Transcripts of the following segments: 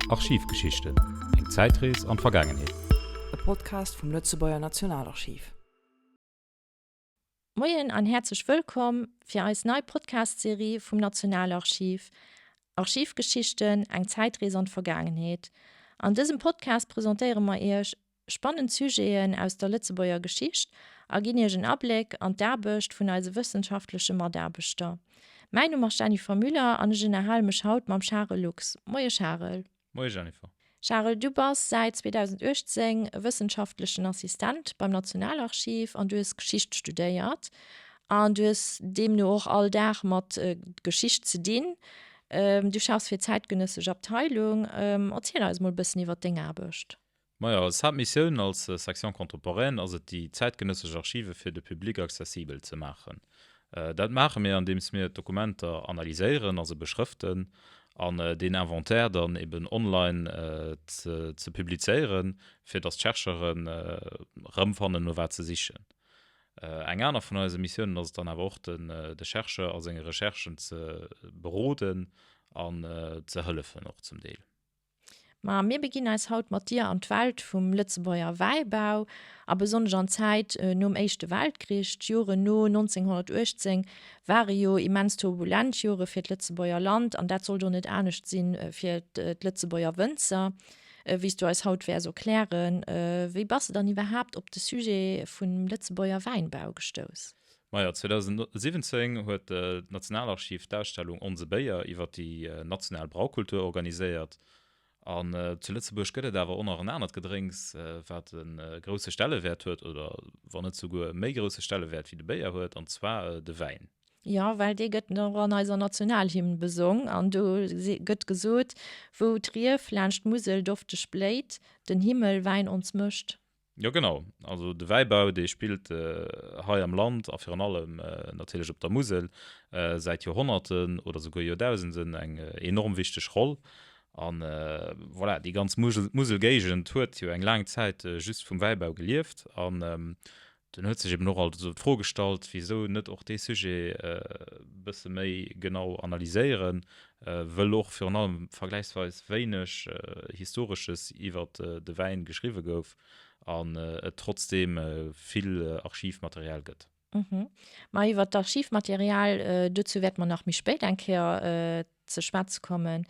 Archivgeschichten, Eng Zäitrees an d'Vergaangenheet. E Podcast vum Lëtzebuerger Nationalarchiv. Moien an häerzlech wëllkomm fir eis nei Podcast-Serie vum Nationalarchiv, Archivgeschichten, Eng Zäitrees an d'Vergaangenheet. An dësem Podcast presentéiere mer Iech spannend Sujeten aus der Lëtzebuerger Geschicht a ginn Iech en Abléck an d'Aarbecht vun eise wëssenschaftleche Mataarbechter. Mäin Numm ass Jennifer Müller an ech ënnerhale mech haut mam Charel Lux. Moie Charel. Moie Jennifer. Charel, du bass säit 2018 wëssenschaftlechen Assistent beim Nationalarchiv an du hues Geschicht studéiert an du hues deemno och all Dag mat Geschicht ze dinn. Du schaffs fir d'zäitgenëssesch Abteilung. Erziel eis mol e bëssen iwwer deng Aarbecht. Majo, eis Haaptmissioun als Section contemporaine ass et, déi zäitgenëssesch Archive fir de Public accessibel ze maachen. Dat maache mir, andeems mir d'Dokumenter analyséieren a se beschrëften an deen Inventaire dann eben online ze publizéieren, fir datt d'Chercheuren erëmfannen, no wat se sichen. Eng aner vun eise Missiounen ass et dann awer och, de Chercheur a senge Recherchen ze beroden an ze hëllefen och zum Deel. Ma mir beginn eis haut mat dir an d'Welt vum Lëtzebuerger Wäibau, a besonnesch an d'Zäit nom Éischte Weltkrich. D'Joren no 1918 ware jo immens turbulent Jore fir d'Lëtzebuerger Land, an dat sollt och net anescht si fir d'Lëtzebuerger Wënzer, wéi s du eis haut wäers erklären. Wéi bass de dann iwwerhaapt op de Sujet vum Lëtzebuerger Wäinbau gestouss? Majo, 2017 huet d'Nationalarchiv d'Ausstellung Onse Béier iwwer déi national Braukultur organiséiert. An zu Lëtzebuerg gëtt et awer och nach en anert Gedrénks, wat e grousse Stellewäert huet, oder wann net souguer e méi grousse Stellewäert wéi de Béier huet, an zwar de Wäin. Jo, well dee gëtt och an eiser Nationalhymn besong an do gëtt gesot, Wou d'Rief laanscht d'Musel dofteg bléit, den Himmel Wäin ons mëscht. Jo genau, also de Wäibau dee spillt hei am Land a virun allem natierlech op der Musel säit Joerhonnerten oder souguer Joerdausenden eng enorm wichteg Roll. An voilà, déi ganz Muselgéigend huet jo eng laang Zäit just vum Wäibau gelieft an dunn huet sech eben och alt esou d'Fro gestallt, wisou net och dee Sujet e bësse méi genau analyséieren, wëll och virun allem vergläichsweis wéineg Historesches iwwer de Wäin geschriwwe gouf an et trotzdeem vill Archivmaterial gëtt. Ma iwwer d'Archivmaterial, dozou wäerte mer nach méi spéit eng Kéier ze schwätze kommen.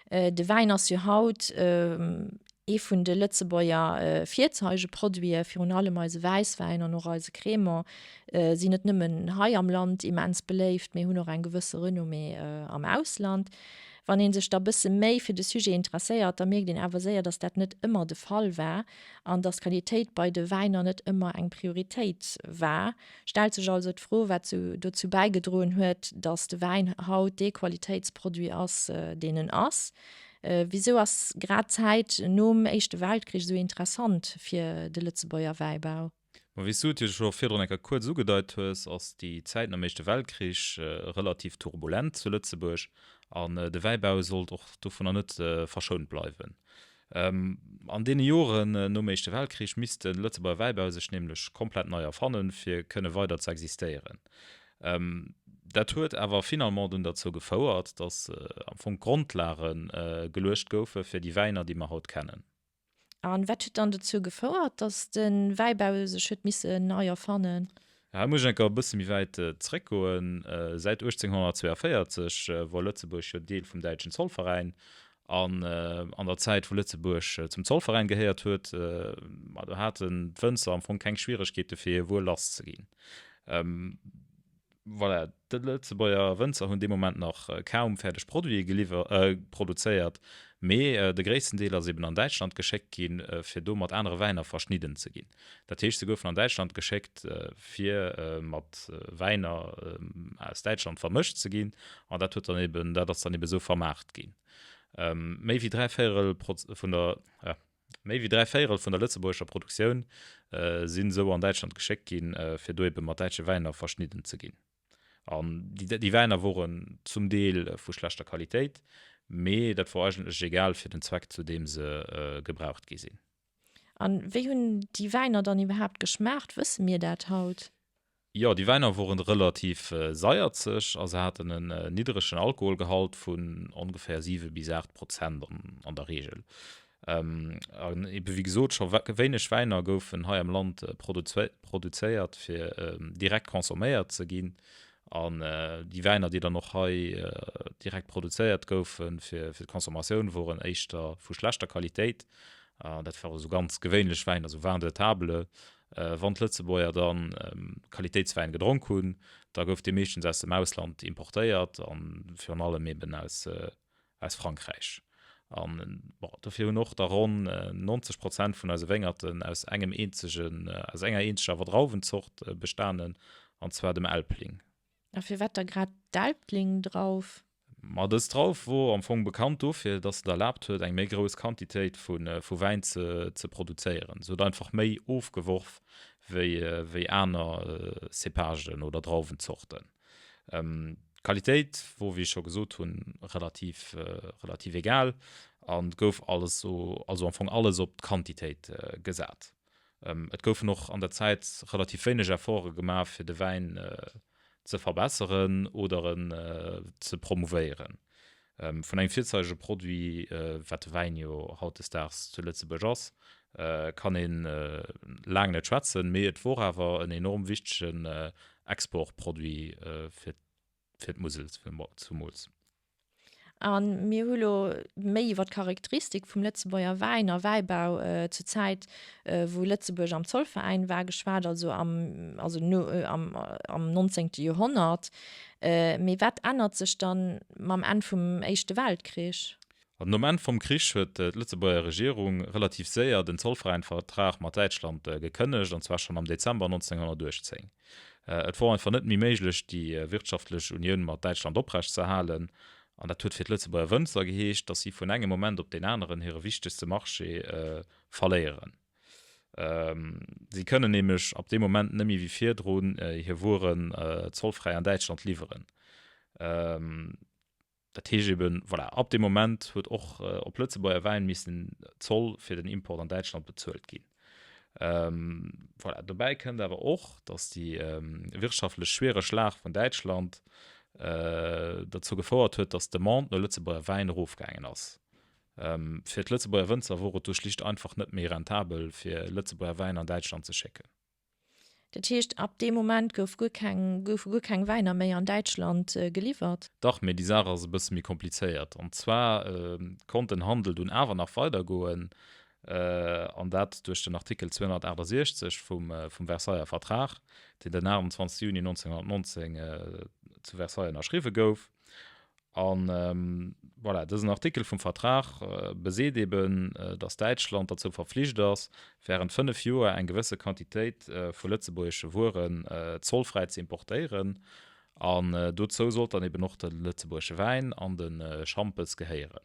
De Wäin ass jo haut ee vun de Lëtzebuerger Virzeigeproduiten, virun allem eise Wäisswäin an och eise Crémant sinn net nëmmen hei am Land immens beléift, mee hunn och eng gewësse Renommée am Ausland. Wann ee sech da bësse méi fir de Sujet interesséiert, da mierkt een awer séier, datt dat net ëmmer de Fall war an datt d'Qualitéit bei de Wäiner net ëmmer eng Prioritéit war. Stellt sech also d'Fro, wat dozou bäigedroen huet, datt de Wäin haut dee Qualitéitsproduit ass, deen en ass. Wisou ass grad d'Zäit nom Éischte Weltkrich esou interessant fir de Lëtzebuerger Wäibau? Ma wéi s du et jo scho virdrun eng Kéier kuerz ugedeit hues, ass déi Zäit nom Éischte Weltkrich relativ turbulent zu Lëtzebuerg an de Wäibau sollt och dovunner net verschount bleiwen. An deene Joren nom Éischte Weltkrich misst de Lëtzebuerger Wäibau sech nämlech komplett nei erfannen, fir kënne weider ze existéieren. Dat huet awer finalement dunn derzou gefouert, datt am Fong d'Grondlage geluecht goufe fir déi Wäiner, déi mer haut kennen. A wat huet dann dozou gefouert, datt de Wäibau sech huet missen nei erfannen? Hei muss ech enker e bësse méi wäit zréckgoen. Säit 1842 wor Lëtzebuerg jo Deel vum däitschen Zollveräin. An an der Zäit, wou Lëtzebuerg zum Zollveräin gehéiert huet, ma do haten d'Wënzer am Fong keng Schwieregkeete fir hir Wuer lasszeginn. Voilà, d'Lëtzebuerger Wënzer hunn dee Moment nach kaum fäerdeg Produite geliwwer, produzéiert, mee de gréissten Deel ass eben an Däitschland geschéckt ginn, fir do mat anere Wäiner verschnidden ze ginn. Dat heescht, se goufen an Däitschland geschéckt, fir mat Wäiner aus Däitschland vermëscht ze ginn, an dat huet dann eben, dat ass dann eben esou vermaart ginn. Méi wéi 3 Véierel vun der. Méi wéi 3 Véierel vun der lëtzebuergescher Produktioun sinn esou an Däitschland geschéckt ginn, fir do ebe mat däitsche Wäiner verschnidden ze ginn. An déi Wäiner woren zum Deel vu schlechter Qualitéit, mee dat wor eigentlech egal fir den Zweck, zu deem se gebraucht gi sinn. An wéi hunn déi Wäiner dann iwwerhaapt geschmaacht? Wësse mir dat haut? Jo, déi Wäiner woren relativ saierzeg a se haten en niddregen Alkoholgehalt vun ongeféier 7 bis 8 Prozent an der Reegel. An ebe wéi gesot, scho wéineg Wäiner goufen hei am Land produzéiert fir direkt consomméiert ze ginn. An déi Wäiner, déi dann och hei direkt produzéiert goufen fir d'Consommatioun, woren éischter vu schlechter Qualitéit. Dat ware sou ganz gewéinlech Wäiner, sou Vin de table. Wann d'Lëtzebuerger da Qualitéitswäin gedronk hunn, da gouf dee meeschtens aus dem Ausland importéiert a virun allem eben aus aus Frankräich. An bon, dofir hunn och da ronn 90 Prozent vun eise Wéngerten aus engem eenzegen, aus enger eenzeger Drauwenzort bestanen, an zwar dem Elbling. A firwat da grad d'Elbling-Drauf? Ma dës Drauf wor am Fong bekannt dofir, dass se et erlaabt huet, eng méi grouss Quantitéit vu Wäin ze produzéieren. Se huet einfach méi ofgeworf wéi wéi aner Cépagen oder Drauwenzorten. D'Qualitéit wor, wéi ech scho gesot hunn, relativ relativ egal an gouf alles also am Fong alles op d'Quantitéit gesat. Et goufen och an der Zäit relativ wéineg Efforte gemaach fir de Wäin ze verbesseren oder en ze promouvéieren. Vun engem Virzeigeproduit, wat de Wäin jo hautdesdaags zu Lëtzebuerg ass, kann ee laang net schwätzen, mee et wor awer en enorm wichtegen Exportproduit fir d'Musel zumools. A mir hu lo méi iwwer d'Charakteristik vum Lëtzebuerger Wäin a Wäibau zur Zäit, wou Lëtzebuerg am Zollveräin war, geschwat, also am, also no, am, am nonzéngte Joerhonnert. Mee wat ännert sech dann mam Enn vum Éischte Weltkrich? An nom Enn vum Krich huet d'Lëtzebuerger Regierung relativ séier den Zollveräinvertrag mat Däitschland gekënnegt, an zwar schonn am Dezember 1918. Et wor einfach net méi méiglech, déi wirtschaftlech Unioun mat Däitschland oprecht ze halen, an dat huet fir d'Lëtzebuerger Wënzer geheescht, datt si vun engem Moment op deen aneren hire wichtegste Marché verléieren. Si kënnen nämlech ab deem Moment net méi wéi virdrun hir Wueren zollfräi an Däitschland liwweren. Dat heescht eben, voilà, ab deem Moment huet och op Lëtzebuerger Wäin missen Zoll fir den Import an Däitschland bezuelt ginn. Voilà, dobäi kënnt awer och, datt déi wirtschaftlech schwiereg Lag vun Däitschland dozou gefouert huet, datt d'Demande no Lëtzebuerger Wäin erofgaangen ass. Fir d'Lëtzebuerger Wënzer wor et du schlicht einfach net méi rentabel, fir Lëtzebuerger Wäin an Däitschland ze schécken. Dat heescht, ab deem Moment gouf guer keng, goufe guer keng Wäiner méi an Däitschland geliwwert? Dach, mee déi Saach ass e bësse méi komplizéiert. An zwar konnt den Handel dunn awer nach weidergoen, an dat duerch den Artikel 268 vum Versailler Vertrag, deen den 28 Juni 1919 zu Versailles ënnerschriwwe gouf. An voilà, dësen Artikel vum Vertrag beseet eben, datt Däitschland derzou verpflicht ass, während 5 Joer eng gewësse Quantitéit vu lëtzebuergesche Wueren zollfräi ze importéieren. An dozou sollt dann eben och de lëtzebuergesche Wäin an de Schampes gehéieren,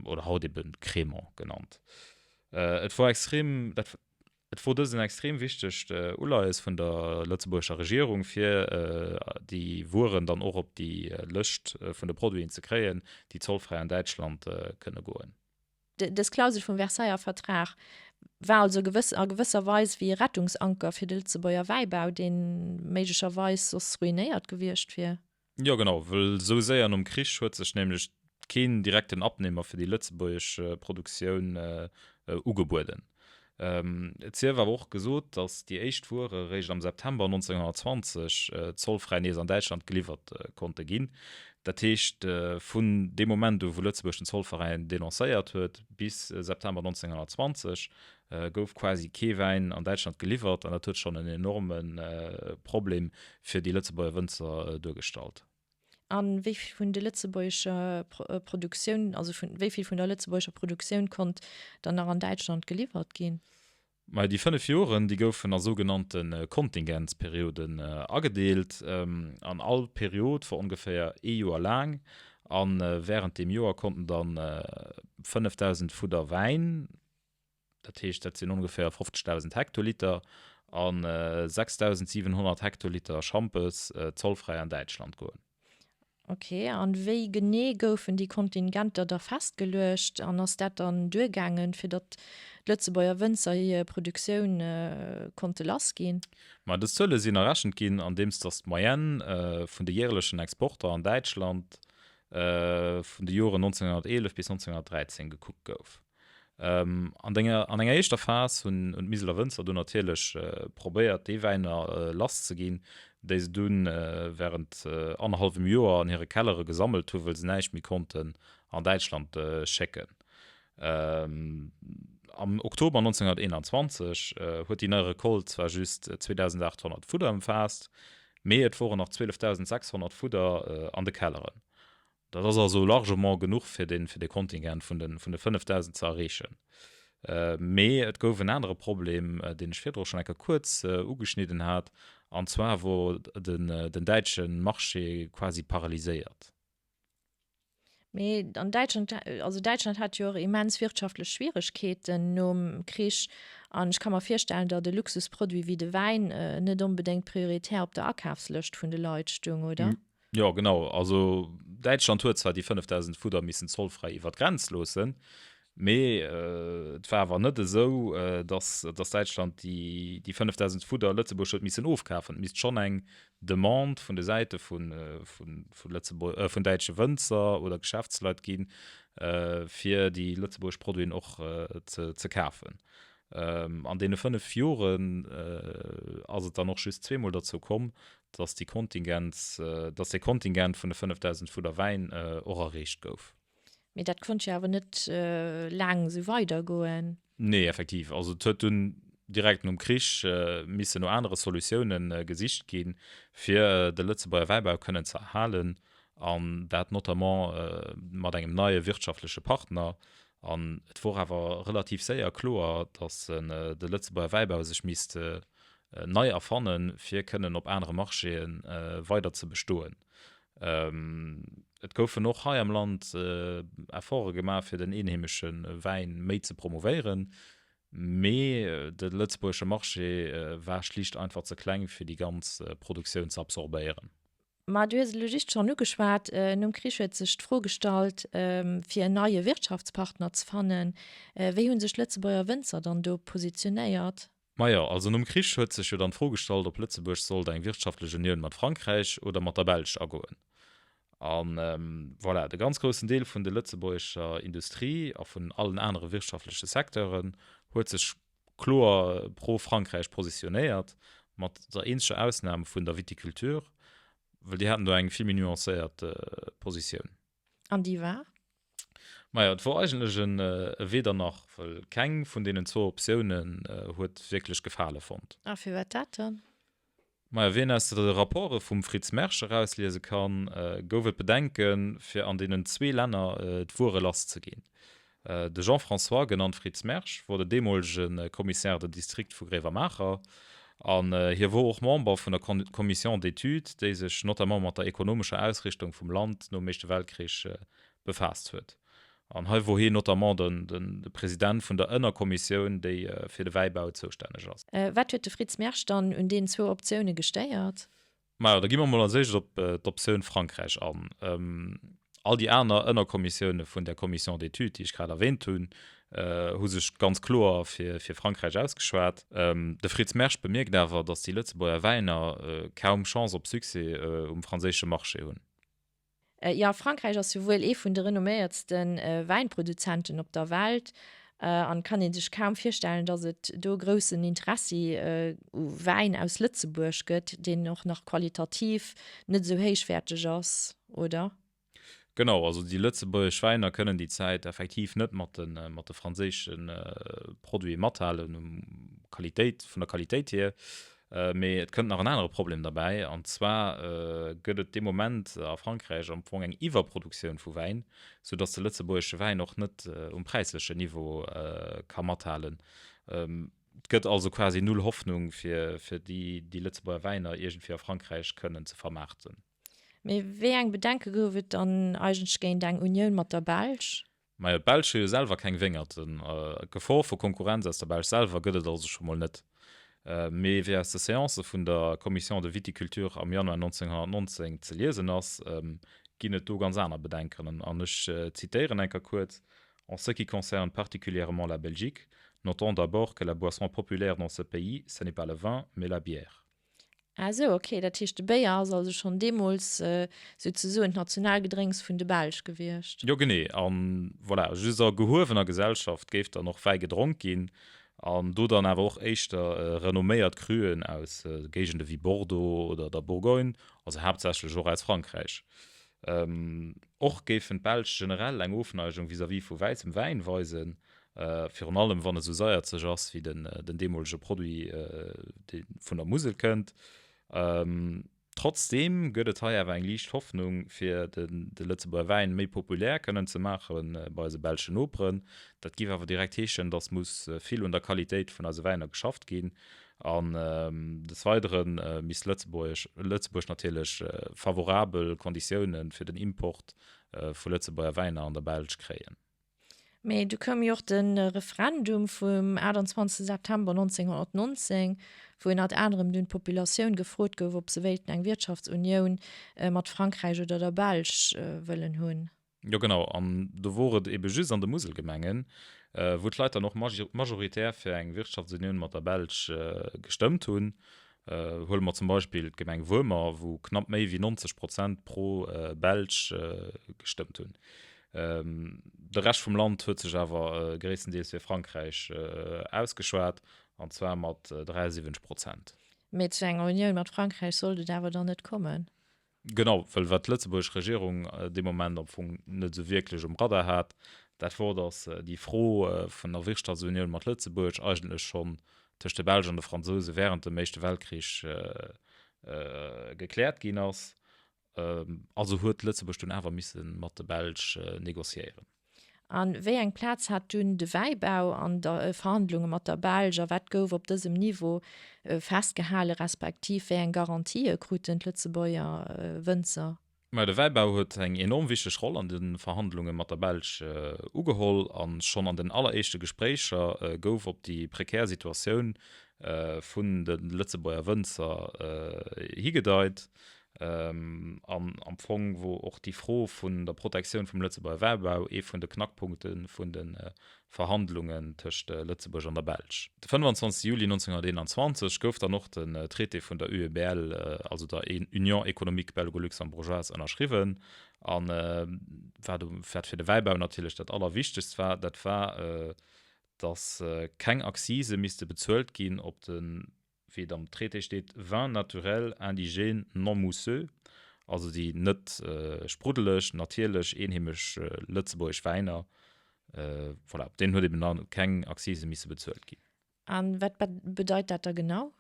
oder haut eben Crémant genannt. Et wor extrem, dat. Et wor dëst en extrem wichtegt Uleies vun der lëtzebuergescher Regierung, fir déi Wueren dann och op déi Lëscht vun de Produiten ze kréien, déi zollfräi an Däitschland kënne goen. Dës Klausel vum Versailler Vertrag war also gewëss a gewësser Weis wéi e Rettungsanker fir de Lëtzebuerger Wäibau, dee méiglecherweis soss ruinéiert gewiescht wier. Jo genau, wëll esou séier nom Krich huet sech nämlech keen direkten Abnehmer fir déi lëtzebuergesch Produktioun ugebueden. Et sief awer och gesot, datt déi éischt Wuere réischt am September 1920 zollfräi nees an Däitschland geliwwert konnte ginn. Dat heescht vun deem Moment u wou Lëtzebuerg den Zollveräin denoncéiert huet bis September 1920 gouf quasi kee Wäin an Däitschland geliwwert an dat huet schonn en enorme Problem fir déi Lëtzebuerger Wënzer duergestallt. A wéi vill vun de lëtzebuergescher Produktioun, also vun wéi vill vun der lëtzebuergescher Produktioun konnt dann nach an Däitschland geliwwert ginn? Majo, déi 5 Joren, déi goufen a sougenannte Kontingenzperioden agedeelt. An all Period war ongeféier ee Joer laang a wärend deem Joer konnten dann 5.000 Fudder Wäin, Dat heescht, dat sinn ongeféier 50.000 Hektoliter a 6.700 Hektoliter Schampes zollfräi an Däitschland goen. Ok, an wéi genee goufen déi Kontingenter da festgeluecht an ass dat dann duergaangen, fir datt d'Lëtzebuerger Wënzer hir Produktioun konnte lassginn? Ma dës Zuele sinn errechent ginn, andeems datt d'Moyenne vun de järlechen Exporter an Däitschland vun de Joren 1911 bis 1913 gekuckt gouf. An denger, an enger éischter Phas hunn d'Miseler Wënzer dunn natierlech probéiert, déi Wäiner lass ze ginn, déi se dunn wärend annerhallwem Joer an hire Kellere gesammelt hunn, wëll se näischt méi konnten an Däitschland schécken. Am Oktober 1921 huet déi nei Recolte zwar just 2.800 Fudder ëmfaasst, mee et woren nach 12.600 Fudder an de Kelleren. Dat ass also largement genuch fir de fir de Kontingent vun de vun de 5.000 ze erreechen. Mee et gouf en anere Problem, deen ech virdru schonn eng Kéier kuerz ugeschnidden hat, an zwar wor den den däitsche Marché quasi paralyséiert. Mee an Däitschland, also Däitschland hat jo och immens wirtschaftlech Schwieregkeeten nom Krich an ech ka mer virstellen, datt e Luxusproduit wéi de Wäin net onbedéngt prioritär op der Akafslëscht vun de Leit stung, oder? Jo, genau. Also Däitschland huet zwar déi 5.000 Fudder missen zollfräi iwwer d'Grenz loossen, mee et war awer net esou, datt datt Däitschland déi déi 5.000 Fudder Lëtzebuerg huet missen ofkafen. Et misst schonn eng Demande vun de Säite vu vu Lëtzebuerg vun däitsche Wënzer oder Geschäftsleit ginn, fir déi lëtzebuergesch Produiten och ze ze kafen. An deene 5 Joren ass et dann och just zweemol derzou komm, dass déi Kontingent, dass dee Kontingent vun de 5.000 Fudder Wäin och erreecht gouf. Mee dat konnt jo awer net laang esou weidergoen. Nee, effektiv. Also et huet dunn direkt nom Krich missen no anere Solutiounen gesicht ginn, fir de Lëtzebuerger Wäibau kënnen ze erhalen, an dat notamment mat engem neie wirtschaftleche Partner. An et wor awer relativ séier kloer, dass de Lëtzebuerger Wäibau sech misst nei erfannen, fir kënnen op anere Marchéë weider ze bestoen. Et goufen och hei am Land Efforte gemaach, fir den eenheemesche Wäin méi ze promouvéieren, mee de lëtzebuergesche Marché war schlicht einfach ze kleng, fir déi ganz Produktioun ze absorbéieren. Ma du hues et elo just schonn ugeschwat, nom Krich huet sech d'Fro gestallt, fir en neie Wirtschaftspartner ze fannen. Wéi hu sech d'Lëtzebuerger Wënzer dann do positionéiert? Majo, also nom Krich huet sech jo dann d'Fro gestallt, ob Lëtzebuerg sollt eng wirtschaftlech Unioun mat Frankräich oder mat der Belsch agoen. A voilà, de ganz groussen Deel vun de lëtzebuergescher Industrie a vun allen anere wirtschaftleche Secteuren huet sech kloer pro Frankräich positionéiert, mat der eenzeger Ausnam vun der Viticulture, well déi haten do eng vill méi nuancéiert Positioun. An déi war? Majo, et wor eigentlech e Weder-nach, well keng vun deenen zwou Optiounen huet wierklech Gefale fonnt. A firwat dat dann? Majo, wéi een aus de Rapporte vum Fritz Mersch erausliese kann, gouf et Bedenken, fir an deenen zwee Länner d'Wuere lass ze ginn. De Jean-François, genannt Fritz Mersch, wor de deemolege Commissaire de district vu Gréiwemaacher an hie wor och Member vun der Commission d'études, déi sech notamment mat der ekonomescher Ausrichtung vum Land nom Éischte Weltkrich befaasst huet. An hei wor hien notamment de President vun der Ënnerkommissioun, déi fir de Wäibau zoustänneg ass. Wat huet de Fritz Mersch dann un deenen zwou Optioune gestéiert? Majo, da gi mer mol als éischt op d'Optioun Frankräich an. All déi aner Ënnerkommissioune vun där Commission d'études, déi ech grad erwähnt hunn, hu sech ganz kloer fir Frankräich ausgeschwat. De Fritz Mersch bemierkt awer, datt déi Lëtzebuerger Wäiner kaum Chance op Succès um franséische Marché hunn. Jo, Frankräich ass jo wuel ee vun de renomméiertste Wäinproduzenten op der Welt an et kann ee sech kaum virstellen, datt et do groussen Interessi u Wäin aus Lëtzebuerg gëtt, deen och nach qualitativ net esou héichwäerteg ass, oder? Genau, also déi lëtzebuergesch Wäiner kënnen déi Zäit effektiv net mat de mat de franséische Produite mathalen um Qualitéit, vun der Qualitéit hier. Mee et kënnt nach en anere Problem derbäi, an zwar gëtt et dee Moment a Frankräich am Fong eng Iwwerproduktioun vu Wäin, soudatt de lëtzebuergesche Wäin och net um präislechen Niveau ka mathalen. Et gëtt also quasi null Hoffnung, fir déi Lëtzebuerger Wäiner iergendwéi a Frankräich kënnen ze vermaarten. Mee wéi eng Bedenke gouf et dann eigentlech géint eng Unioun mat der Belsch? Majo, d'Belsch hu jo selwer keng Wéngerten. D'Gefor vu Konkurrenz aus der Belsch selwer gëtt et also scho mol net. Mee wéi aus de Seancë vun der Commission de Viticulture am Januar 1919 ze liesen ass, ginn et do ganz aner Bedenken. An ech zitéieren eng Kéier kuerz, En ce qui concerne particulièrement la Belgique, Notons d'abord que la boisson populaire dans ce pays, ce n'est pas le vin, mais la bière. Ah sou, ok, dat heescht de Béier ass also schonn deemools souzesoen d'Nationalgedrénks vun de Belsch gewiescht. Jo genee, an voilà, just a gehuewener Gesellschaft géif dann och Wäi gedronk ginn, an do dann awer och éischter renomméiert Cruen aus Géigende wéi Bordeaux oder der Bourgogne, also haaptsächlech och aus Frankräich. Och géifen d'Belsch generell eng Ofneigung vis-à-vis vu wäissem Wäin weisen, virun allem wann e sou saierzeg ass wéi den deemolege Produit, dee vun der Musel kënnt. Trotzdeem gëtt et hei awer eng liicht Hoffnung, fir de Lëtzebuerger Wäin méi populär kënnen ze maache bei eise belschen Noperen. Dat géif awer direkt heeschen, datt muss vill un der Qualitéit vun eise Wäiner geschafft ginn. An des Weidere misst Lëtzebuerg Lëtzebuerg natierlech favorabel Konditioune fir den Import vu Lëtzebuerger Wäiner an der Belsch kréien. Mee du koum jo och de Referendum vum 28 September 1919, wou ënnert anerem dunn d'Populatioun gefrot gouf, ob se wéilten eng Wirtschaftsunioun mat Frankräich oder der Belsch wëllen hunn. Jo genau, an do wor et ebe just an de Muselgemengen, wou d'Leit dann och majoritär fir eng Wirtschaftsunioun mat der Belsch gestëmmt hunn. Huele mer zum Beispill d'Gemeng Wuermer, wou knapp méi wéi 90 Prozent pro Belsch gestëmmt hunn. De Rescht vum Land huet sech awer gréisstendeels fir Frankräich ausgeschwat, an zwar mat 73 Prozent. Mee zu enger Unioun mat Frankräich sollt et awer dann net kommen. Genau, well wat d'lëtzebuergesch Regierung dee Moment am Fong net esou wierklech um Radar hat, dat wor, datt déi Fro vun der Wirtschaftsunioun mat Lëtzebuerg eigentlech schonn tëscht de Belsch an de Fransouse während dem Éischte Weltkrich gekläert ginn ass. Also huet Lëtzebuerg dunn awer misse mat de Belsch négociéieren. A wéi eng Plaz hat dunn de Wäibau an de Verhandlunge mat der Belsch a wat gouf op dësem Niveau festgehale respektiv wéi eng Garantië kruten d'Lëtzebuerger Wënzer? Mä de Wäibau huet eng enorm wichteg Roll an de Verhandlunge mat der Belsch ugeholl a schonn an den alleréischte Gespréicher gouf op déi prekär Situatioun vun de Lëtzebuerger Wënzer higedeit. An am Fong wor och déi Fro vun der Protektioun vum Lëtzebuerger Wäibau ee vun de Knackpunkte vun de Verhandlungen tëscht Lëtzebuerg an der Belsch. De 25 Juli 1921 gouf dann och den Traité vun der UEBL, also der Union économique belgo-luxembourgeoise, ënnerschriwwen. A wat wat fir de Wäibau natierlech dat Allerwichtegst war, dat war, datt keng Accise misste bezuelt ginn op de wéi et am Traité steet, vins naturels indigènes non mousseux, also déi net spruddeleg, natierlech, eenheemesch lëtzebuergesch Wäiner, voilà, op deenen huet eben da keng Accise misse bezuelt ginn. A wat bedeit dat da genau?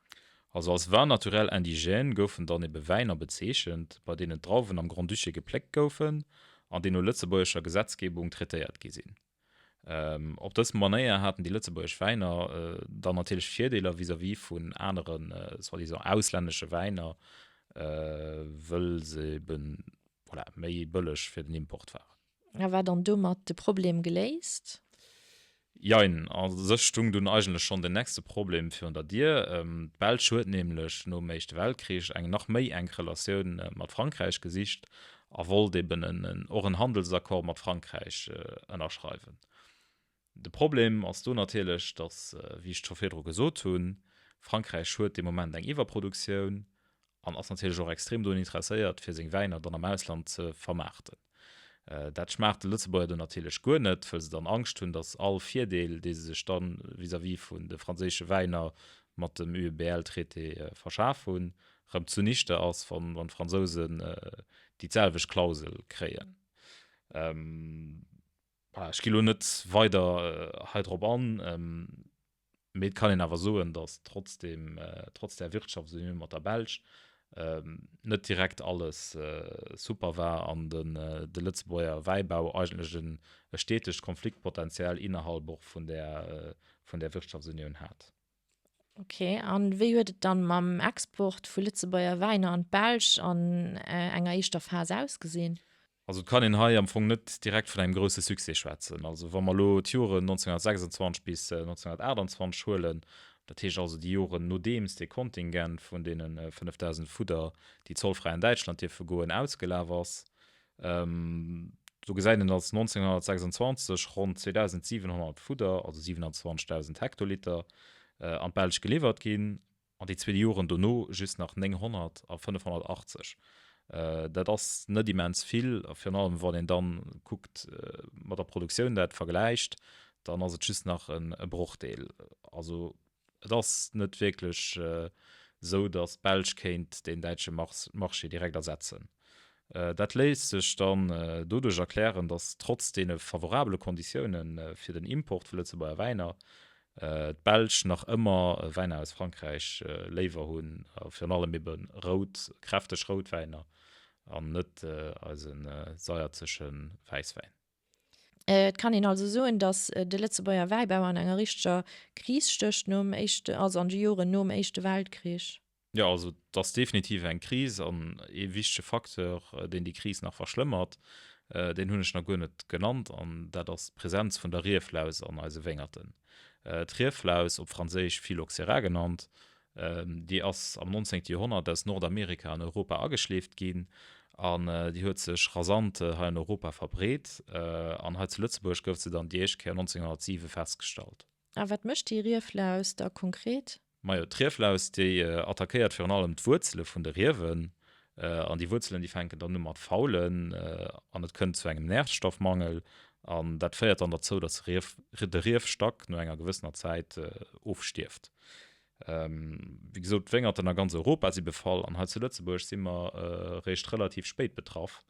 Also als Vins naturels indigènes goufen dann ebe Wäiner bezeechent, bei deenen d'Drauwen am Grand-Duché gepléckt goufen an déi no lëtzebuergescher Gesetzgebung traitéiert gi sinn. Op dës Manéier haten déi lëtzebuergesch Wäiner dann natierlech Virdeeler vis-à-vis vun anere soi-disant auslännesche Wäiner, wëll se eben, voilà, méi bëlleg fir den Import waren. A war dann domat de Problem geléist? Jein, a sech stung dunn eigentlech schonn den nächste Problem virun der Dier. D'Belsch huet nämlech nom Éischte Weltkrich eng nach méi enk Relatioun mat Frankräich gesicht a wollt eben en och en Handelsaccord mat Frankräich ënnerschreiwen. De Problem ass do natierlech, datt, wéi ech et scho virdru gesot hunn, Frankräich huet dee Moment eng Iwwerproduktioun an ass natierlech och extrem drun interesséiert, fir seng Wäiner dann am Ausland ze vermaarten. Dat schmaacht de Lëtzebuerger do natierlech guer net, wëll se dann Angscht hunn, datt all Virdeel, dee se sech da vis-à-vis vun de franséische Wäiner mat dem UEBL-Traité verschaf hunn, rëm zunichte ass, wann d'Fransousen déi d'selwecht Klausel kréien. Voilà, ech gi lo net weider hei drop an, mee et kann een awer soen, datt trotzdem, trotz där Wirtschaftsunioun mat der Belsch, net direkt alles super war an de Lëtzebuerger Wäibau eigentlech e stetegt Konfliktpotenzial innerhalb och vun där, vun där Wirtschaftsunioun hat. Ok, an wéi huet et dann mam Export vu Lëtzebuerger Wäiner an d'Belsch an enger éischter Phas ausgesinn? Also et kann een hei am Fong net direkt vun engem grousse Succès schwätzen. Also wa mer elo d'Joren 1926 bis 1928 huelen, dat heescht also déi Joren nodeems dee Kontingent vun deene 5.000 Fudder, déi zollfräi an Däitschland dierfe goen, ausgelaf ass,. Do gesäit een, datt 1926 ronn 2.700 Fudder, also 27.000 Hektoliter, an d'Belsch geliwwert ginn, an déi zwee Joren dono just nach 900 a 580. Dat ass net immens vill, a virun allem wann een dann kuckt, mat der Produktioun dat vergläicht, dann ass et just nach e Brochdeel. Also Et ass net wierklech esou, datt d'Belsch kéint deen däitsche Marché direkt ersetzen. Dat léisst sech dann doduerch erklären, datt trotz deene favorabele Konditioune fir den Import vu Lëtzebuerger Wäiner, d'Belsch nach ëmmer Wäiner aus Frankräich léiwer hunn, a virun allem ebe rout, kräfteg rout Wäiner an net eise saierzege Wäisswäin. Et kann een also soen, datt de Lëtzebuerger Wäibau an enger richteger Kris stécht nom éischte, also an de Joren nom Éischte Weltkrich. Jo, also et ass definitiv eng Kris an ee wichtege Facteur, deen déi Kris nach verschlëmmert, deen hunn ech nach guer net genannt, an dat ass d'Presenz vun der Rieflaus an eise Wéngerten. D'Rieflaus, op Franséisch Phylloxera genannt, Déi ass am 19. Joerhonnert aus Nordamerika an Europa ageschleeft ginn an déi huet sech rasant hei an Europa verbreet. An hei zu Lëtzebuerg gouf se dann déi éischt Kéier 1907 festgestallt. A wat mécht déi Rieflaus da konkret? Majo, d'Rieflaus, déi attackéiert virun allem d'Wuerzele vun de Riewen. An déi Wuerzelen, déi fänken dann u mat faulen an et kënnt zu engem Närstoffmangel. An dat féiert dann derzou, datt de Riefstack no enger gewëssener Zäit ofstierft. Wéi gesot, d'Wéngerten a ganz Europa si befall an hei zu Lëtzebuerg si mer réischt relativ spéit betraff.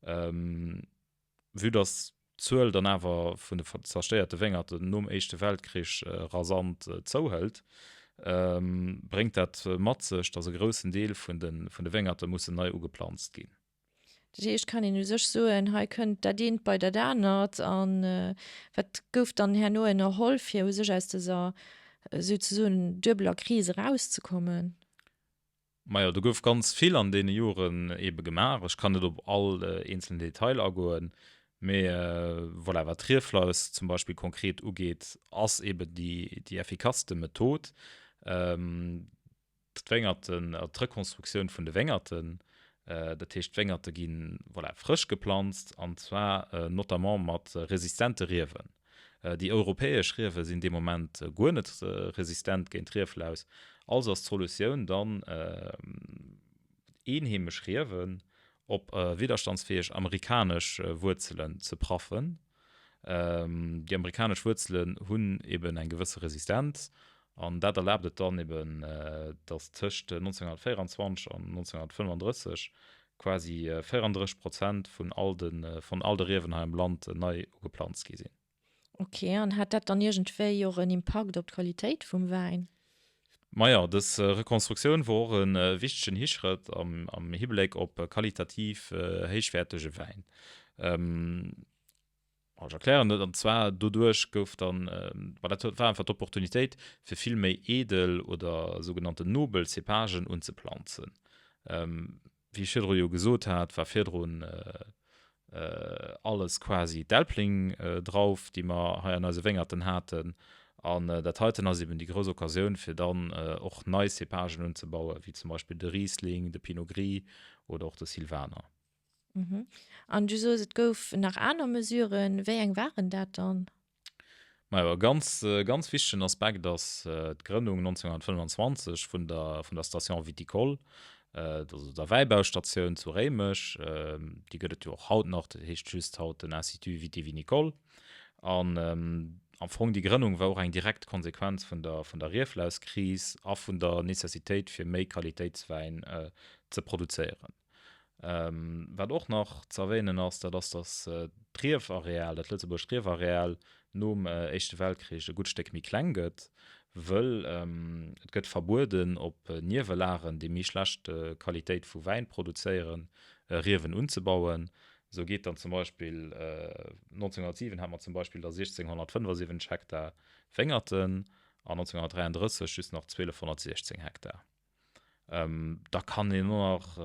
Vue dass d'Zuel dann awer vun de zerstéierte Wéngerten nom Éischte Weltkrich rasant zouhëlt, bréngt dat mat sech, dass e groussen Deel vun de Wéngerte mussen nei ugeplanzt ginn. Dat heescht, kann een u sech soen, hei kënnt dat eent bei dat anert. A wat gouf dann herno ënnerholl, fir u sech aus dëser souzesoen duebeler Kris erauszekommen? Majo, do gouf ganz vill an deene Joren eebe gemaach. Ech kann net op all eenzelen Detail agoen, mee voilà, wat d'Rieflaus zum Beispill konkret ugeet, ass eeben déi effikasste Method, D'Wéngerten, d'Rekonstruktioun vun de Wéngerten, dat heescht d'Wéngerte gi voilà frësch geplanzt an zwar notamment mat resistente Riewen. Déi europäesch Riewe sinn dee Moment guer net resistent géint d'Rieflaus. Also ass d'Solutioun dann eenheemesch Riewen op widderstandsfäeg amerikanesch Wuerzelen ze praffen. Déi amerikanesch Wuerzelen hunn eben eng gewësse Resistenz an dat erlaabt et dann eben, datt tëscht 1924 an 1935 quasi 34 Prozent vun all de vun all de Riewen hei am Land nei ugeplanzt gi sinn. Ok, an hat dat dann iergendwéi och en Impakt op d'Qualitéit vum Wäin? Majo, dës Rekonstruktioun wor och e wichtegen Hischrëtt am Hibléck op qualitativ héichwäertege Wäin. Ech erklären et, an zwar doduerch gouf dann, well dat war einfach d'Opportunitéit, fir vill méi edel oder sougenannten nobel Cépagen unzeplanzen. Wéi ech virdru jo gesot hat, war virdrun alles quasi d'Elbling-Drauf, déi mer hei an eise Wéngerten haten. An dat heiten ass eben déi grouss Occasioun, fir dann och nei Cépagen unzebauen, wéi zum Beispill de Riesling, de Pinot Gris oder och de Silvaner. An du soos, et gouf nach aner Mesuren. Wéi eng waren dat dann? Majo, e ganz, ganz wichtegen Aspekt ass d'Grënnung 1925 vun der, vun der Station viticole, also der Wäibaustatioun zu Réimech. Déi gëtt et jo och haut nach, dat heescht just haut den Institut viti-vinicole. An am Fong déi Grënnung war och eng direkt Konsequenz vun der, vun der Rieflauskris a vun der Necessitéit fir méi Qualitéitswäin ze produzéieren. Wat och nach ze erwähnen ass, dat ass, datt d'Riewareal, dat lëtzebuergescht Riewareal nom Éischte Weltkrich e gutt Stéck méi kleng gëtt, wëll et gëtt verbueden, op Niewelagen, déi méi schlecht Qualitéit vu Wäin produzéieren, Riewen unzebauen. Esou geet dann zum Beispill 1907 hat mer zum Beispill da 1675 Hektar Wéngerten an 1933 just nach 1216 Hektar. Da kann een och nach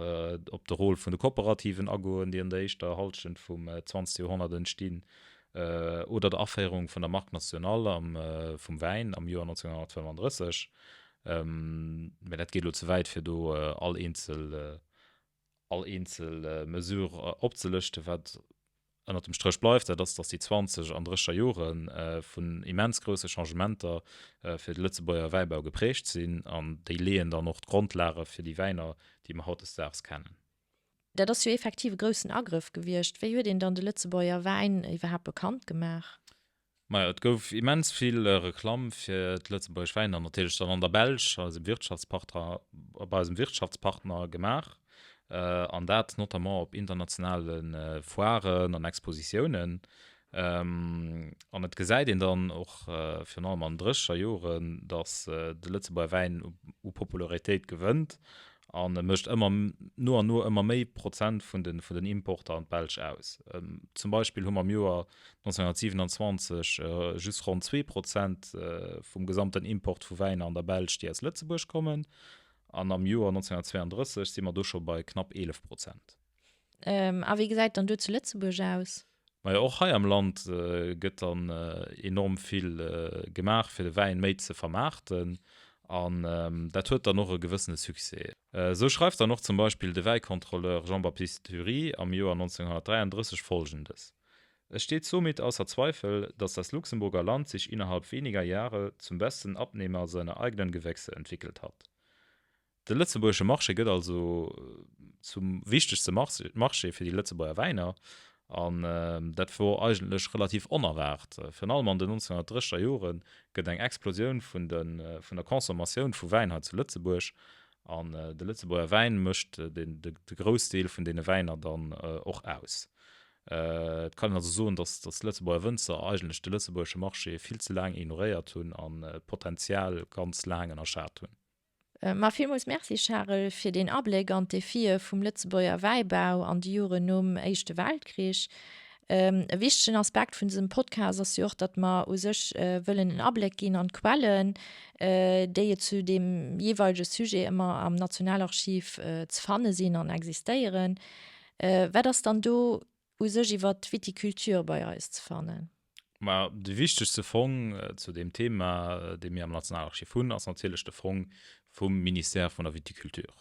op de Rôle vun de Kooperativen agoen, déi an der éischter Hallschent vum 20. Joerhonnert entstinn, oder der Aféierung vun der Marque nationale vum Wäin am Joer 1935. Mä dat geet elo ze wäit, fir do all eenzel all eenzel Mesure opzelëschten, wat. Ënnert dem Stréch bleift, dat ass, datt déi 20 an 30er Jore vun immens grousse Changementer fir de Lëtzebuerger Wäibau geprägt sinn an déi leeën dann och d'Grondlage fir déi Wäiner, déi mer hautdesdaags kennen. Dat ass jo effektiv e groussen Agrëff gewiescht. Wéi huet een dann de Lëtzebuerger Wäin iwwerhaapt bekannt gemaach? Majo, et gouf immens vill Reklamm fir d'lëtzebuergesch Wäiner, natierlech dann an der Belsch, eisem Wirtschaftspartner, bei eisem Wirtschaftspartner gemaach, an dat notamment op internationale Foiren an Expositiounen. An et gesäit een dann och virun allem an den drécheger Joren, datt de Lëtzebuerger Wäin u Popularitéit gewënnt an e mécht ëmmer no an no ëmmer méi Prozent vun de vun den Importer an d'Belsch aus. Zum Beispill hu mer am Joer 1927 just ronn 2% vum gesamten Import vu Wäiner an der Belsch, déi aus Lëtzebuerg kommen, an am Joer 1932 si mer do scho bei knapp 11 Prozent. A wéi gesäit et dann do zu Lëtzebuerg aus? Majo, och hei am Land gëtt dann enorm vill gemaach, fir de Wäin méi ze vermaarten. An dat huet dann och e gewëssene Succès. Esou schreift dann och zum Beispill de Wäikontrolleur Jean-Baptiste Thury am Joer 1933 Folgendes, Es steht somit außer Zweifel, dass das Luxemburger Land sich innerhalb weniger Jahre zum besten Abnehmer seiner eigenen Gewächse entwickelt hat. De lëtzebuergesche Marché gëtt also zum wichtegste Marché fir déi Lëtzebuerger Wäiner an dat wor eigentlech relativ onerwaart. Virun allem an den 1930er Jore gëtt eng Explosioun vun der Consommatioun vu Wäin hei zu Lëtzebuerg an de Lëtzebuerger Wäin mécht de Groussdeel vun deene Wäiner dann och aus. Et kann een also soen, datt d'Lëtzebuerger Wënzer eigentlech de lëtzebuergesche Marché vill ze laang ignoréiert hunn an d'Potenzial ganz laang ënnerschat hunn. Ma villmools Merci, Charel, fir deen Abléck an d'Defie vum Lëtzebuerger Wäibau an de Joren nom Éischte Weltkrich. E wichtegen Aspekt vun dësem Podcast ass jo och, datt mer u sech wëllen en Abléck ginn an d'Quellen, déi et zu deem jeeweilege Sujet ëmmer am Nationalarchiv ze fanne sinn an existéieren. Wat ass dann do u sech iwwer d'Viticulture bei eis ze fannen? Ma de wichtegste Fong zu deem Thema, dee mir am Nationalarchiv hunn, ass natierlech de Fong vum Ministère vun der Viticulture.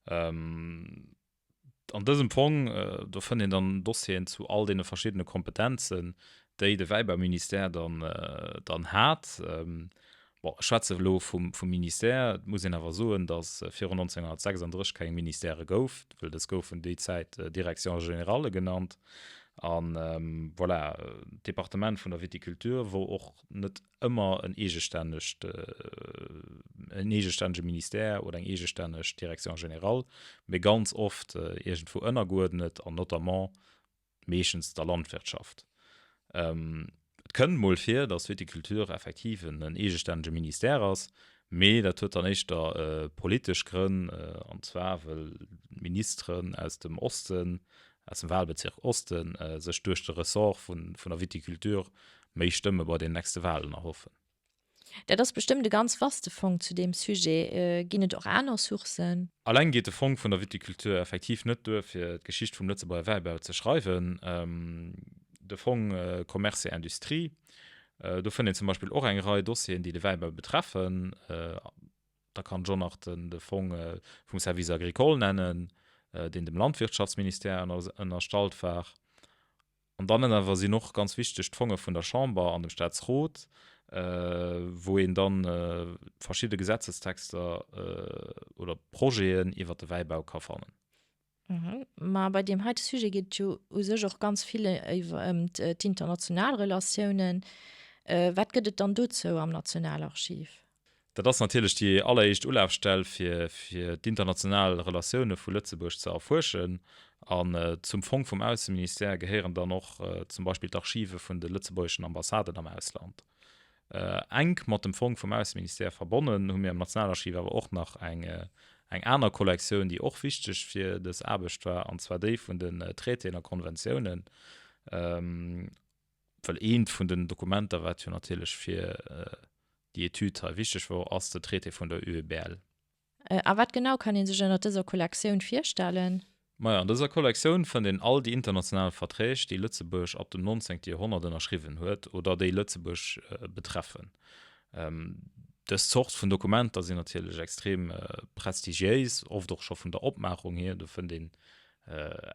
An dësem Fong, do fënnt een dann Dossieren zu all deene verschiddene Kompetenzen, déi de Wäibauministère dann, dann hat. Bon, ech schwätze elo vum Ministère. Et muss een awer soen, datt virun 1936 keng Ministèrë gouf, well dës goufen déi Zäit Directions générales genannt. A voilà, d'Departement vun der Viticulture wor och net ëmmer en eegestännegt, en eegestännege Ministère oder eng eegestänneg Direction générale, mee ganz oft iergendwou ënnergeuerdnet an notamment meeschtens der Landwirtschaft. Et kënnt mol vir, datt Viticulture effektiv en eegestännege Ministère ass, mee dat huet dann éischter politesch Grënn, an zwar wëll d'Ministeren aus dem Osten, aus dem Wahlbezirk Osten, sech duerch de Ressort vun der Viticulture méi Stëmme bei den nächste Wahlen erhoffen. Dat ass bestëmmt e ganz vaste Fong zu deem Sujet. Ginn et och aner Sourcen? Alleng geet de Fong vun der Viticulture effektiv net duer, fir d'Geschicht vum Lëtzebuerger Wäibau ze schreiwen. De Fong Commerce et Industrie, do fënnt een zum Beispill och eng Rei Dossieren, déi de Wäibau betreffen. Da kann ech och nach de Fong vum Service agricole nennen, deen dem Landwirtschaftsministère ënnerstallt war. An dann awer sinn och ganz wichteg d'Fonge vun der Chamber an dem Staatsrot, wou een da verschidde Gesetzestexter oder Projeten iwwert de Wäibau ka fannen. Ma bei deem heite Sujet geet et jo u sech och ganz vill ëm d'international Relatiounen. Wat gëtt et dann dozou am Nationalarchiv? Dat ass natierlech déi alleréischt Ulafstell, fir fir d'international Relatioune vu Lëtzebuerg ze erfuerschen. An zum Fong vum Ausseministère gehéieren dann och zum Beispill d'Archive vun de lëtzebuergeschen Ambassaden am Ausland. Enk mat dem Fong vum Ausseministère verbonnen hu mir am Nationalarchiv awer och nach eng eng aner Kollektioun, déi och wichteg fir dës Aarbecht war, an zwar déi vun den Traitéen a Konventiounen. Well eent vun den Dokumenter, wat jo natierlech fir déi Etüd hei wichteg wor, ass de Traité vun der UEBL. A wat genau kann ee sech ënnert dëser Kollektioun virstellen? Majo, an dëser Kollektioun fënnt een all déi international Verträg, déi Lëtzebuerg ab dem 19. Joerhonnert ënnerschriwwen huet oder déi Lëtzebuerg betreffen. Dës Zort vun Dokumenter sinn natierlech extrem prestigiéis, oft och scho vun der Opmaachung hier. Do fënnt een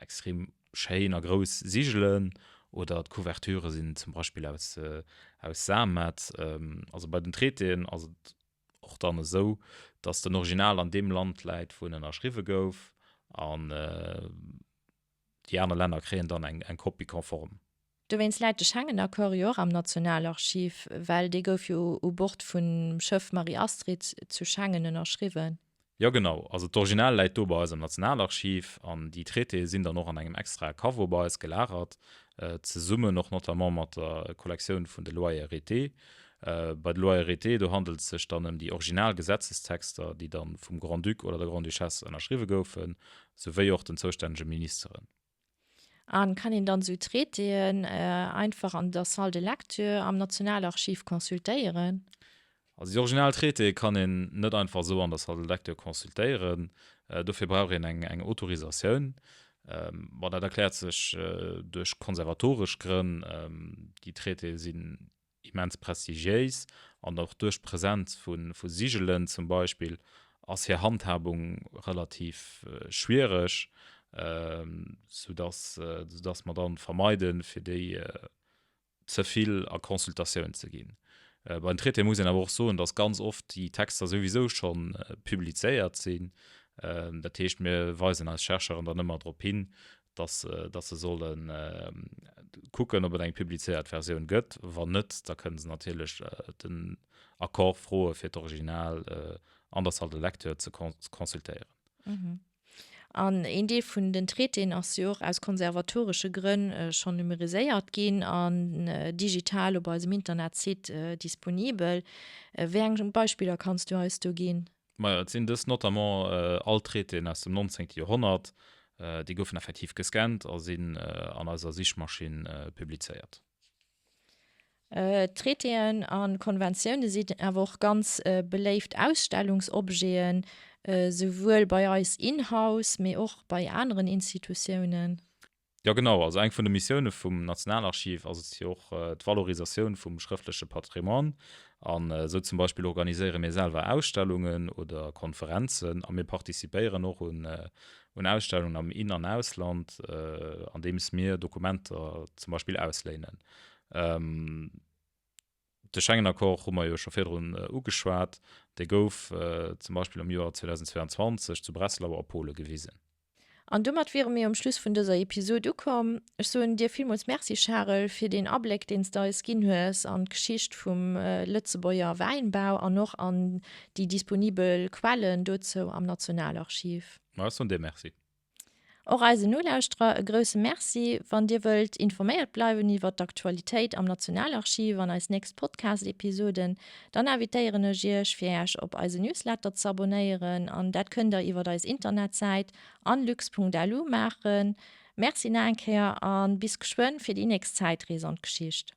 extrem schéin a grouss Sigelen. Oder d'Couverturë sinn zum Beispill aus aus Samet. Also bei den Traitéen ass et och dann esou, datt den Original an deem Land läit, wou en ënnerschriwwe gouf, an déi aner Länner kréien dann eng eng Copie conforme. Dowéinst läit de Schengen-Accord jo och am Nationalarchiv, well dee gouf jo u Bord vum Schëff Marie-Astrid zu Schengen ënnerschriwwen. Jo genau, also d'Original läit do bei eis am Nationalarchiv an déi Traitéë sinn dann och an engem extrae Caveau bei eis gelagert, zesummen och notamment mat der Kollektioun vun de Lois et arrêtés. Bei de Lois et arrêtés, do handelt et sech dann ëm déi original Gesetzestexter, déi dann vum Grand-Duc oder der Grande-Duchesse ënnerschriwwe goufen, souwéi och den zoustännege Ministeren. A kann een dann esou Traitéen einfach an der Salle de lecture am Nationalarchiv consultéieren? Also déi original Traitéë kann een net einfach esou an der Salle de lecture consultéieren. Dofir brauch een eng Autorisatioun. Bon, dat erkläert sech duerch konservatoresch Grënn. Déi Traitéë sinn immens prestigiéis an och duerch d'Presenz vu Sigelen zum Beispill ass hir Handhabung relativ schwiereg, soudass soudass mer dann vermeiden, fir déi ze vill a Consultatioun ze ginn. Bei den Traitéë muss een awer och soen, dass ganz oft déi Texter souwisou scho publizéiert sinn. Dat heescht, mir weisen eis Chercheuren dann ëmmer drop hin, dass dass se solle kucken, ob et eng publizéiert Versioun gëtt. Wann net, da kënne se natierlech den Accord froe fir d'Original an der Salle de lecture ze consultéieren. An een Deel vun den Traitéen ass jo och aus konservatoresche Grënn schonn numeriséiert ginn an digital op eisem Internetsite disponibel. Wéi eng Beispiller kanns du eis do ginn? Majo, et sinn dës notamment all Traitéen aus dem 19. Joerhonnert. Déi goufen effektiv gescannt a sinn an eiser Sichmaschinn publizéiert. Traitéen a Konventioune sinn awer och ganz beléift Ausstellungsobjeten, souwuel bei eis in-house, mee och bei aneren Institutiounen. Jo genau, also eng vun de Missioune vum Nationalarchiv ass et jo och d'Valorisatioun vum schrëftleche Patrimoine. An esou zum Beispill organiséiere mir selwer Ausstellungen oder Konferenzen a mir participéieren och un un Ausstellungen am In an Ausland, andeems mir Dokumenter zum Beispill ausléinen. De Schengen-Accord hu mer jo scho virdrun ugeschwat. Dee gouf zum Beispill am Joer 2022 zu Breslau a Pole gewisen. An domat wiere mir um Schluss vun dëser Episod ukomm. Ech soen dir villmools Merci, Charel, fir deen Abléck, deen s de eis ginn hues an d'Geschicht vum Lëtzebuerger Wäinbau an och an déi disponibel Quellen dozou am Nationalarchiv. Ma ech soen dir Merci. Och eisen Nolauschterer e grousse Merci. Wann dir wëllt informéiert bleiwen iwwer d'Aktualitéit am Nationalarchiv an eis nächst Podcast-Episoden, dann invitéieren ech iech fir äech op eise Newsletter ze abonéieren an dat kënnt der iwwer eis Internetsäit anlux.lu maachen. Merci nach eng Kéier a bis geschwënn fir déi nächst Zäitrees an d'Geschicht.